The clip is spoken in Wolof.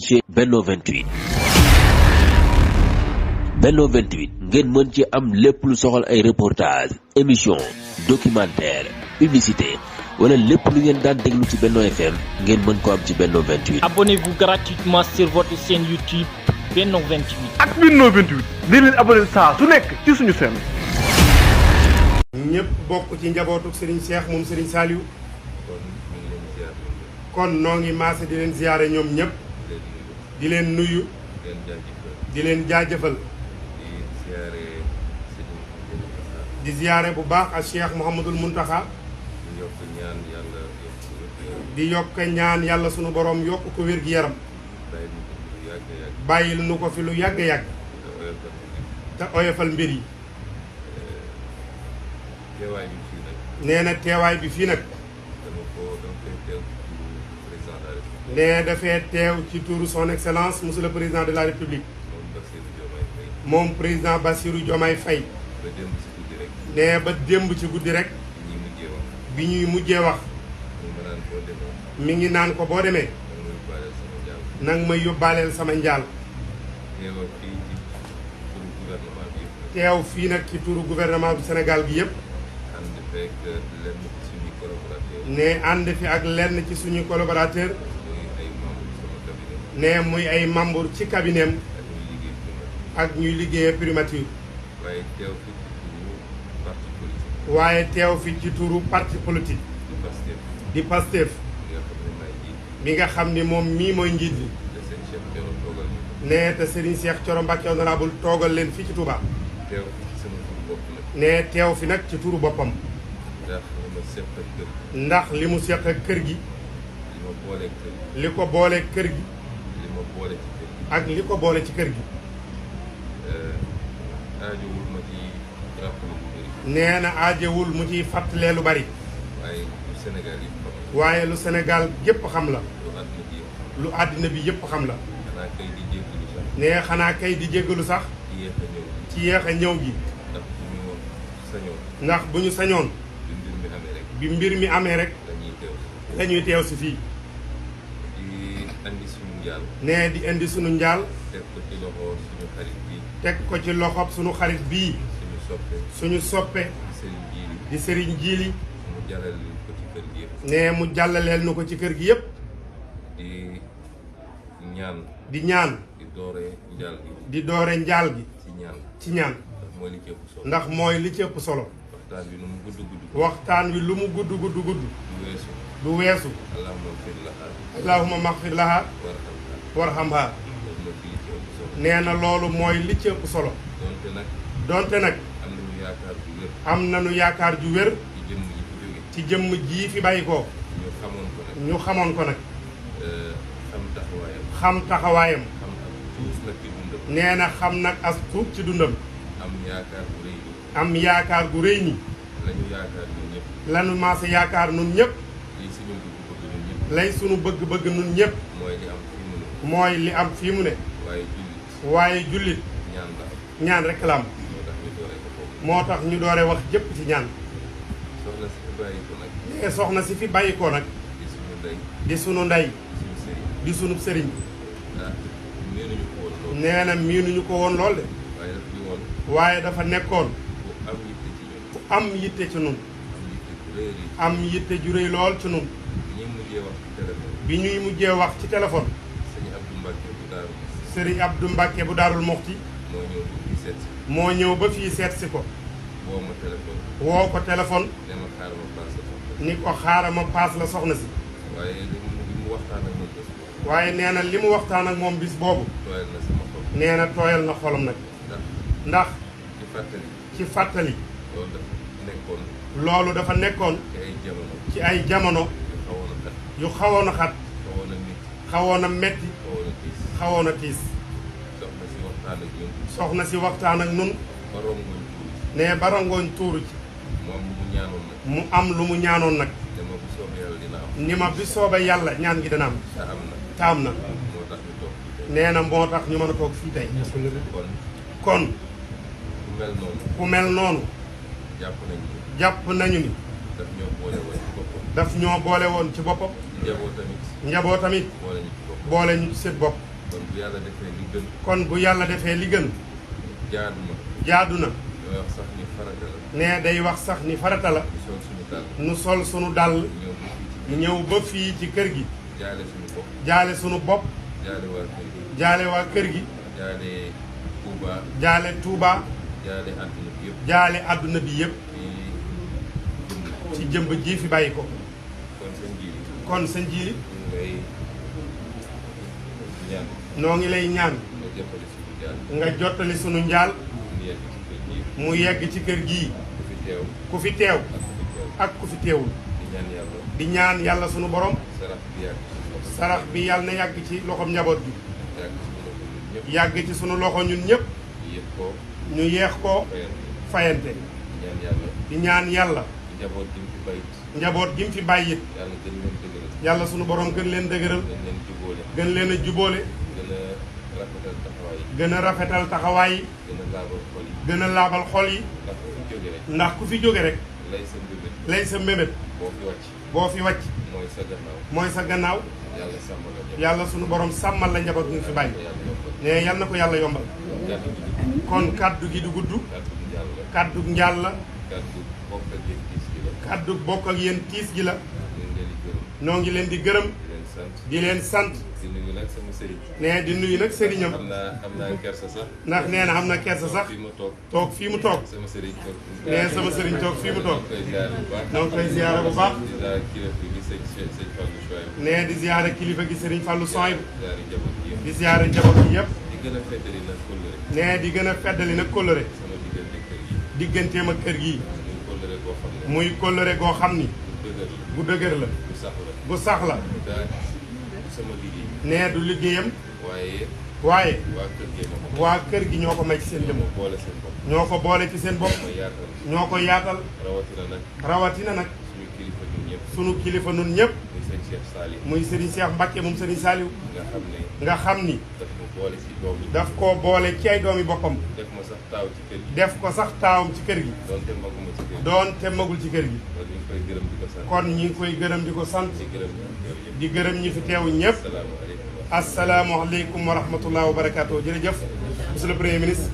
ci Benno 28. Benno 28 ngeen mën ci am lépp lu soxal ay reportage émission documentaire publicité wala lépp lu ngeen daan déglu ci Benno FM ngeen mën ko am ci Benno 28. Abonnez-vous gratuitement sur votre chaîne YouTube Benno 28. ak Benno 28 di leen abonné saa su nekk ci suñu chaîne. ñëpp bokk ci njabootu Serigne Cheikh moom Serigne Saliou. kon noo ngi maase di leen ziyaare ñoom ñëpp. di leen nuyu. di leen jaajëfal. di ziyaare bu baax ak Cheikh Mouhamadul Mountakha. di yokk ñaan yàlla sunu borom yokk ko wér gi yaram. bàyyil nu ko fi lu yàgg-yàgg. te oyofal mbir yi. nee na teewaay bi fii nag. nee dafee teew ci turu son excellence monsieur le président de la république. moom président Bassirou Diomaye Faye. nee ba démb ci guddi rek. bi ñuy mujjee wax. mi ngi naan ko boo demee. nang ma yóbbaaleel sama njaal. teew fii nag ci turu gouvernement bu Sénégal gi yëpp. ne ànd fi ak lenn ci suñu collaborateur. ne muy ay membre ci cabinet ak ñuy liggéeyee primature. waaye teew fi ci turu parti politique. di Pastef. bi nga xam ni moom mii mooy njiit li. ne te Serigne Cheikh Thioro Mbacké honorable toogal leen fii ci Touba. ne teew fi nag ci turu boppam. ndax li mu seq ak kër gi. li ko boole kër gi. ak li ko boole ci kër gi. nee na aajewul mu ciy fàttalee lu bari. waaye lu Sénégal yépp xam la. lu àddina bi yépp xam la. nee xanaa kay di jéggalu sax. ci yéex a ñëw gi. ndax bu ñu sañoon. bi mbir mi amee rek. dañuy teew si fii. nee di indi sunu njaal. teg ko ci loxob sunu xarit bii. suñu soppe. di Serigne Djili. nee mu jàllaleel nu ko ci kër gi yépp. di ñaan. di doore njaal gi. ci ñaan. ndax mooy li ci ëpp solo. waxtaan wi lu mu gudd gudd gudd. du weesu. allahumma maghfir laha warhamha. nee na loolu mooy li ci ëpp solo. donte nag. am nañu yaakaar ju wér. ci jëmm jii fi bàyyi ko. ñu xamoon ko nag. xam taxawaayam. nee na xam nag as tuut ci dundam. am yaakaar gu rëy ni. lanu maase yaakaar nun ñëpp. lay sunu bëgg-bëgg nun ñëpp. mooy li am fii mu ne. waaye jullit. ñaan rek la am. moo tax ñu doore wax jëpp ci ñaan. nee soxna si fi bàyyi ko nag. di sunu ndey. di sunu sëriñ. nee na miinuñu ko woon lool de. waaye dafa nekkoon. ku am yitte ci nun. am yitte ju rëy lool ci nun. bi ñuy mujjee wax ci téléphone. Serigne Abdou Mbacké bu Daarul Moxti. moo ñëw ba fii seet si ko. woo ko téléphone. ni ko xaaral ma paas la soxna si. waaye nee na li mu waxtaan ak moom bis boobu. nee na tooyal na xolam nag. ndax. ci fàttali. loolu dafa nekkoon. ci ay jamono. yu xawoon a xat. xawoon a metti. xawoon a tiis. soxna si waxtaan ak nun. nee barangooñ tuuru ci. mu am lu mu ñaanoon nag. ni ma bi soobee yàlla ñaan gi dana am. taam na. nee na moo tax ñu mën a toog fii tey. kon. ku mel noonu. jàpp nañu ni. daf ñoo boole woon ci boppam. njaboo tamit. boole ñu ci seen bopp. kon bu yàlla defee li gën. kon bu yàlla defee li gën. jaadu na. day wax sax ni farata la. ne day wax sax ni farata la. nu sol sunu dàll. ñëw ba fii ci kër gi. jaale sunu bopp. jaale sunu bopp. jaale waa kër gi. jaale waa kër gi. jaale Touba. jaale Touba. jaale àdduna bi yëpp. jaale àdduna bi yëpp. ci jëmb ji fi bàyyi ko. kon sëñ Jili. noo ngi lay ñaan. nga jottali sunu njaal. mu yegg ci kër gii. ku fi teew. ak ku fi teewul. di ñaan yàlla sunu borom. sarax bi yàlla na yàgg ci loxoom njaboot bi. yàgg ci sunu loxo ñun ñëpp. ñu yeex ko fayante. di ñaan yàlla. njaboot gi mu fi bàyyit. yàlla sunu borom gën leen dëgëral. gën leen a jubóole. gën a rafetal taxawaay yi. gën a laabal xol yi. ndax ku fi jóge rek. lay sa mbébét. boo fi wàcc. mooy sa gannaaw. yàlla sunu borom sàmmal la njaboot gi nga fi bàyyi. ne yal na ko yàlla yombal. kon kaddu gi du gudd. kaddu njaal la. kaddu bokk ak yéen tiis gi la. noo ngi leen di gërëm. di leen sant. di nuyu nag sama sëriñ. ne di nuyu nag sëriñam. am naa kersa sax. ndax nee na am na kersa sax. toog fii mu toog. sama sëriñ toog. nee sama sëriñ toog fii mu toog. donc koy ziyaara bu baax. nee di ziyaara kilifa gi sëriñ Fallou Soyb. di ziyaara njaboot gi yëpp. nee di gën a feddali nag kóllëre. digganteem ak kër gi. muy kóllëre goo xam ni. bu dëgër la. bu sax la. nee du liggéeyam. waaye. waa kër gi ñoo ko may ci seen jëmm. ñoo ko boole ci seen bopp. ñoo ko yaatal. rawatina nag. sunu kilifa nun ñëpp. muy Serigne Cheikh Mbacke moom Serigne Saliou. nga xam ni. daf koo boole ci ay doomi boppam. def ko sax taawam ci kër gi. doonte magul ci kër gi. kon ñi ngi koy gërëm di ko sant. di gërëm ñi fi teew ñëpp. asalaamaaleykum wa rahmatulah wa barakaatu jërëjëf monsieur le premier ministre.